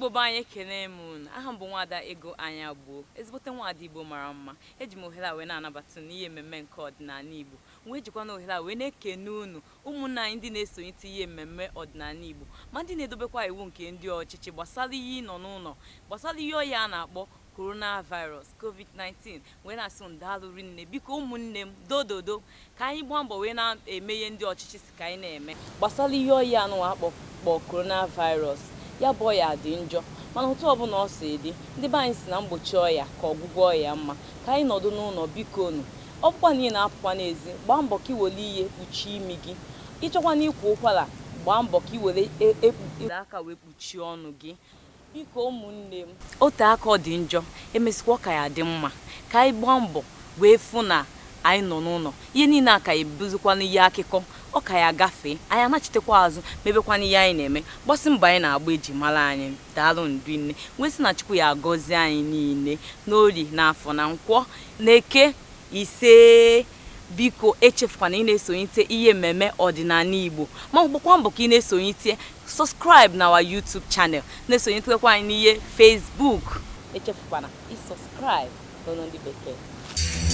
Igbo be anyị, ekene m unu. Aha m bụ Nwaada Ego Anya Gbuo, ezigbote nwaada Igbo mara mma. Eji m ohere a wee na-anabata unu n'ihe mmemme nke ọdịnala Igbo, wee jikwa na ohere a wee na-ekene unu, ụmụnne anyị ndị na-esonyete ihe mmemme ọdịnala Igbo, ma ndị na-edobekwa iwu nke ndị ọchịchị gbasara ihe ịnọ n'ụlọ, gbasara ihe ọya a na-akpọ coronavirus, COVID-19, wee na-asị unu daalụ rinne. Biko ụmụnne m, dododo, ka anyị gbaa mbọ wee na-eme ihe ndị ọchịchị si ka anyị na-eme gbasara ihe ọya anụnwa akpọ kpọ coronavirus. Ya bụ ọya dị njọ, mana otu ọbụla ọ si dị, ndị be anyị si na mgbochi ọya ka ọgwụgwọ ọya mma. Ka anyị nọdụ n'ụlọ, biko nu. Ọ bụkwa na ị na-apụkwa n'ezi, gbaa mbọ ka ị were ihe kpuchie imi gị. Ịchọkwa na ịkwa ụkwara, gbaa mbọ ka ị were aka wee kpuchie ọnụ gị. Biko ụmụnne m, ote aka ọ dị njọ, emesịkwa ọ ka ya dị mma. Ka anyị gbaa mbọ wee fụ na anyị nọ n'ụlọ. Ihe niile a ka ya ebuzikwana ihe akụkọ, ọ ka ya gafee, anyị anachitekwa azụ mebekwana ihe anyị na-eme, gbasị mbọ anyị na-agba eji mara anyị. Daalụ ndị nne, wee sị na Chukwu ya agọzie anyị niile n'Orie na Afọ na Nkwọ na Eke. Ise. Biko echefukwana ị na-esonyete ihe mmemme ọdịnala Igbo, ma gbakwa mbọ ka ị na-esonyete, subscribe na our YouTube channel, na-esonyetekwa anyị n'ihe Facebook. Echefukwana ị subscribe n'ọnụ ndị bekee.